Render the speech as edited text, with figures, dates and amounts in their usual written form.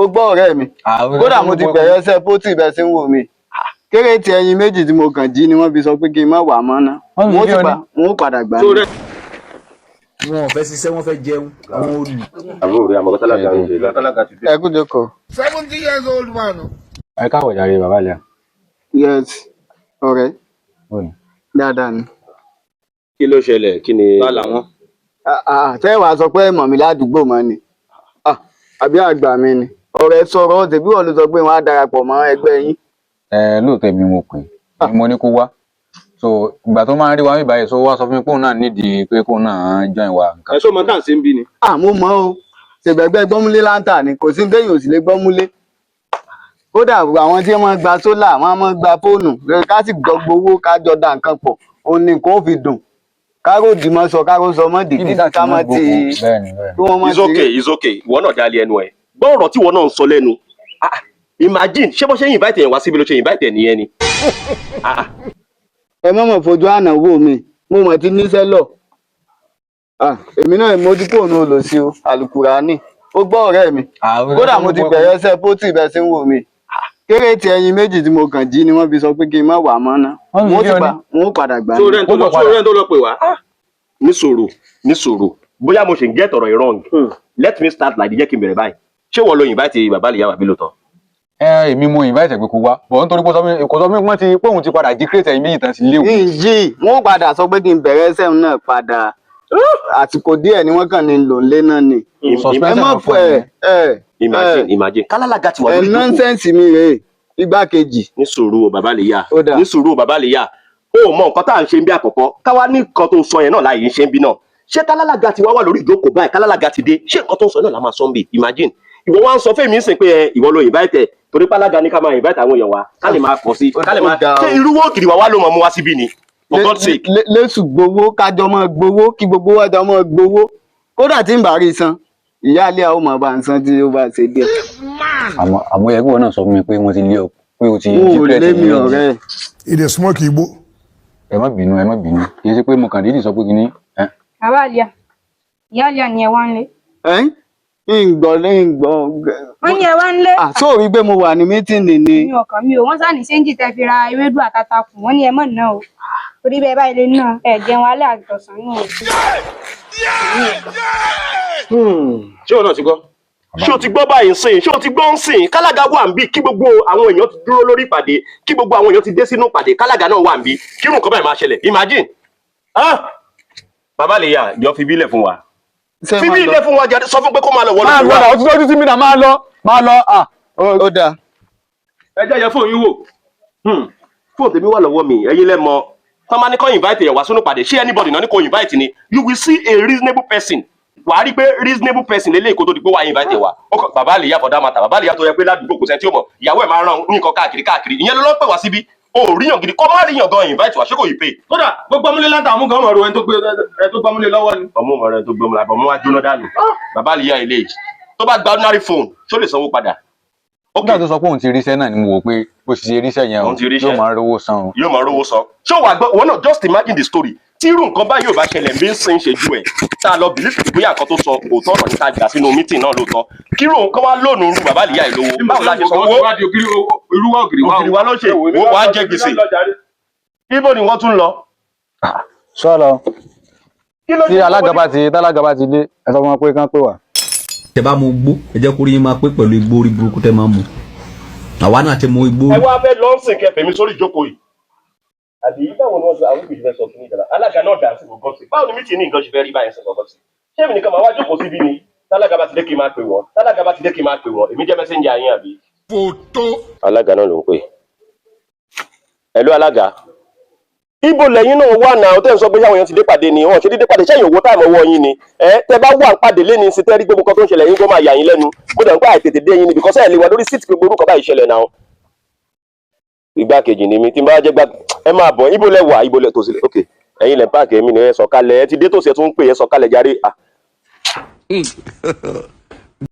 Ó gbọ́, ọ̀rẹ́ mi. Kódà mo ti bẹ̀rẹ̀ ẹsẹ̀ pótì bẹ́ẹ̀ sí ń wò mí. Kéré ti ẹyin méjì tí mo kàn jí ni wọ́n fi sọ pé kí n má wà mọ́ ná. Wọ́n fi Wọ́n kí sì ọ pa ní. Wọ́n ó padà gbà mí. Wọn ò fẹ́ ṣiṣẹ́, wọ́n fẹ́ jẹun, àwọn olù. Àbúrò rẹ àmọ́ tálákà ń ṣe tálákà ti dé. Ẹ kú jókòó. 70 years old man. Ẹ káàbọ̀ jàre, bàbá ilẹ̀. Yes, ọ̀rẹ́. Bóyá. Dáadáa ni. Kí ló ṣẹlẹ̀? Kí ni. Bá làwọn. Ah, ah, tẹ́ wàá sọ pé mọ̀ mí ládùúgbò mọ́ ni? Ah, àbí àgbà mi ni? Ọ̀rẹ́, sọ̀rọ̀. Tẹ̀bí wọ́n ló sọ pé wọ́n á darapọ̀ mọ́ ẹgbẹ́ yín. Ẹ lóòótọ́, èmi mo pè é, mo ní kó wá. So ìgbà tó máa ń rí wa níbàyìí, so wá sọ fún mi pé òun náà nídìí pé kóun náà join wa nǹkan. Ẹ ṣó mọ tá à ń ṣe ń bí ni. Ah, mo mọ̀ o. Ṣègbẹ́gbẹ́ gbọ́múlé láǹtà ni, kò sí téèyàn ò sì lè gbọ́múlé. Kódà àwọn tí wọ́n gba solar, wọ́n máa gba fóònù, ká sì gbọ́ gbowó, ká jọ da nǹkan pọ̀, òun ni nǹkan ó fi dùn. Káró dì mọ́ sọ, káró sọ mọ́ dì kí kí ni sáà ká tí mọ́ wọ́n ti gbókun? Bẹ́ẹ̀ni, bẹ́ẹ̀ni. Kí wọ́n mọ́ It's ti okay, it's okay. Ìwọ náà dálé ẹnu ẹ, gbọ́ ọ̀rọ̀ tí ìwọ náà ń sọ lẹ́nu. Ah, imagine, ṣé bó ṣe invite yẹn wá síbi ló ṣe invite ẹ nìyẹn ni? Ah, Ẹ mọ̀ mọ̀ fojú àná wò mí, mo mọ̀ ti níṣẹ́ lọ. Ah, èmi náà mo ti kóònù olòṣì o, àlùkùránì. Ó gbọ́, ọ̀rẹ́ mi. Kódà mo ti bẹ̀rẹ̀ ẹsẹ̀ pótì bẹ́ẹ̀ sí ń wò mí. Kéré ti ẹyin méjì tí mo kàn jí ni wọ́n fi sọ pé kí n má wà mọ́ ná. Wọ́n fi Wọ́n kí sì ọ pa ní. wọ́n ó padà gbà Ṣó mí. rẹ̀ ń tó lọ, ṣó rẹ̀ ń tó lọ pè wá. Ní sùúrù, ní sùúrù. Bóyá mo ṣe ń get ọ̀rọ̀ yìí wrong, let me start like, jẹ́ kí n bẹ̀rẹ̀ báyìí. Ṣé wọ́n lo invite bàbá ìyá àbí lóòótọ́? Ẹ èmi mo invite ẹ pé kó wá bọ̀, nítorí pé ó sọ fún mi, kò sọ fún mi pé wọ́n ti pé òun ti padà jí crate ẹyin méjì tán sí léwu. Ìjì wọ́n padà sọ pé kí n bẹ̀rẹ̀ ẹsẹ̀ náà padà. Àsìkò díẹ̀ ni wọ́n kàn ní lò ń lé náà ni. Ẹ Suspension má náà fọ fún ẹ ẹ. ẹ Imagine, imagine kálálága ti wà ẹ lórí ìjókòó. Nonsense mi rèé, igbákejì. Ní sùúrù o, bàbá lè yá. Ó dáa. Ní sùúrù o, bàbá lè yá. O mọ nǹkan tá à ń ṣe ń bí àkọ́kọ́, káwá ní nǹkan tó sọ yẹn náà láàyè ń ṣe ń bí náà. Ṣé kálálága ti wá wà lórí ìjókòó báyìí, kálálága ti dé, ṣé nǹkan tó ń sọ náà la máa sọ ń bì? Imagine, ìwọ wá ń sọ fẹ́mi ń sìn pé ẹ ìwọ ló invite ẹ, torí pálága ní ká máa invite àwọn èèyàn wa, ká lè máa pọ̀ sí, ká lè máa Ó dáa o. Ṣé irúwó ògiri wa wá ló mọ̀ mú wá síbí ni? For God's sake. Lẹ́sù gbowó, kájọ mọ́ gbowó, kí gbogbo wa jọ mọ́ gbowó. Kódà tí ń bá rí san, ìyá ilé àwọn ọmọ bá ń san tí ó bá ṣe díẹ̀. Àmọ́ yẹ kí wọn náà sọ fún mi pé wọ́n ti lé ọ, pé o ti N jí ò crate lé ẹyin mi, méjì. ọ̀rẹ́. He dey smoke igbo. Ẹ má bínú, ẹ má bínú. Kì í ṣe pé mo kàn dídì sọ pé kíní ẹ. Bàbá àlíyà, ìyá àlíyà ni ẹ wá ń lé. Ẹ́ ń gbọ́, ń gbọ́. Wọ́n ní ẹ wá ń lé. Ah, sóò rí pé mo wà ní meeting ni? Mi ò kàn mí o. Wọ́n sá ní change tẹ́ fi ra ewédú àtàtà kù. Wọ́n ní ẹ mọ̀ náà o, torí bẹ́ẹ̀ báyìí lè ná ẹ jẹun alẹ́ àtọ̀sán nù o. Ṣé o náà ti gbọ́? Ṣé o ti gbọ́ báyìí ń sìn? Ṣé o ti gbọ́ ń sìn? Kálága wà ń bí, kí gbogbo àwọn èèyàn ti dúró lórí ìpàdé, kí gbogbo àwọn èèyàn ti dé sínú ìpàdé, kálága náà wà ń bí, kí irú nǹkan báyìí máa ṣẹlẹ̀. Imagine. Ah! Bàbá lè yà jọ, fi bílẹ̀ fún wa. Ṣé fi máa lọ? Bílẹ̀ fún wa jáde, sọ fún pé kó máa lọ wọlé. Máa Fún lọ wa. náà, ó ti lójú sí mi náà, máa lọ, máa lọ. Ah, Ó dáa. Ẹ jẹ́ yẹ fóònù yín wò. Fóònù tèmi wà lọ́wọ́ mi. Ẹ̀yin lẹ́ mọ̀ tọ́ máa ní kó invite èèyàn wá sínú ìpàdé. Ṣé anybody náà ní kó invite ni? You will see a reasonable person. Wà á rí pé reasonable person lélẹ́yìí kó tó di pé wà á invite wa. Ó kọ bàbá lè yá, for that matter, bàbá lè yá tó yẹ pé ládùúgbò kò sẹ́ni tí ó mọ̀, ìyàwó ẹ̀ máa rán ní nǹkan káàkiri káàkiri. Ìyẹn ló lọ́ pè wá síbí. O ò ríyàn gidi kó má ríyàn gan invite wá, ṣé kò yìí pé? Kódà gbogbo ọmúlé láǹtà àmú gan ọmọ rẹ, ẹni tó gbé ẹ tó gbọmúlé lọ́wọ́ ni. Ọmọ ọmọ rẹ tó gbọmọ làbọ̀ mọ́ wá jóná dànù. Bàbá lè yá ilé yìí, tó bá gba ordinary phone, ṣó lè sanwó padà? Nígbà tó sọ pé òun ti ríṣẹ́ náà ni mo wò pé bó ṣe ṣe ríṣẹ́ yẹn o, Òun ti ríṣẹ́. yóò máa rówó san o. Yóò máa rówó san. Ṣé wàá gbọ́ wọn náà? Just imagine the story tí irú nǹkan báyìí ò bá ṣẹlẹ̀ bí ń sin ṣe ju ẹ̀, tá a lọ believe pé bóyá nǹkan tó sọ òótọ́ ọ̀rọ̀ ní, ká gbà sínú meeting náà lóòótọ́, kí irú nǹkan wá lónìí irú bàbá ìyá ìlówó, báwo la ṣe sọ owó? Irúwà ògiri wa. Ògiri wa ló ṣe wo, wàá jẹ gbèsè. Ibo ni wọ́n tún lọ? Sọ́lọ. Kí ló Tí alága bá ti tálága bá ti dé, ẹ sọ fún wọn pé kán pè wá. Tẹ bá mu gbó, ẹ jẹ́ kó rí yín máa pé pẹ̀lú igbó orí burúkú tẹ máa mu. Àwa náà ti mu igbó. Ẹ wá fẹ́ lọ́nsìn kẹfẹ́ mi sórí ìjókòó yìí, àbí báwo ni wọ́n sọ àwọn ìgbìmọ̀ sọ fún ìjọba? Alága náà dà sí, for God's sake. Báwo ni meeting ní nǹkan ṣe fẹ́ rí báyìí sí, for God's sake? Ṣé èmi nìkan máa wá jókòó síbí ni? Tálága bá ti dé, kí n máa pè wọ́n. Tálága bá ti dé, kí n máa pè wọ́n. Èmi jẹ́ messenger yín, àbí? Alága náà ló ń pè. Ẹ̀lú alága, ibo lẹ́yìn náà wà náà tẹ́ ń sọ pé àwọn èèyàn ti dé pàdé ni? Wọ́n ṣe dédé pàdé sẹ́yìn owó time ọwọ́ yín ni. Ẹ tẹ́ bá wà ń pàdé lé ní sí, tẹ́ rí gbogbo nǹkan tó ń ṣẹlẹ̀ yín, kó máa yà yín lẹ́nu. Mo dẹ̀ ń pa àìtètè dé yín ni, because ẹ̀ lè wà lórí seat gbogbo orúkọ báyìí ṣẹlẹ̀ náà. Igbákejì ni mi tí n bá jẹ́ gbá. Ẹ máa bọ̀. Ibo lẹ wà? Ibo lẹ tòsí? Ok, ẹ̀yin lẹ páàkì, èmi ni. Ẹ sọ̀kalẹ̀. Ẹ ti dé tòsí, ẹ tún ń pè, ẹ sọ̀kalẹ̀ járe. Ah.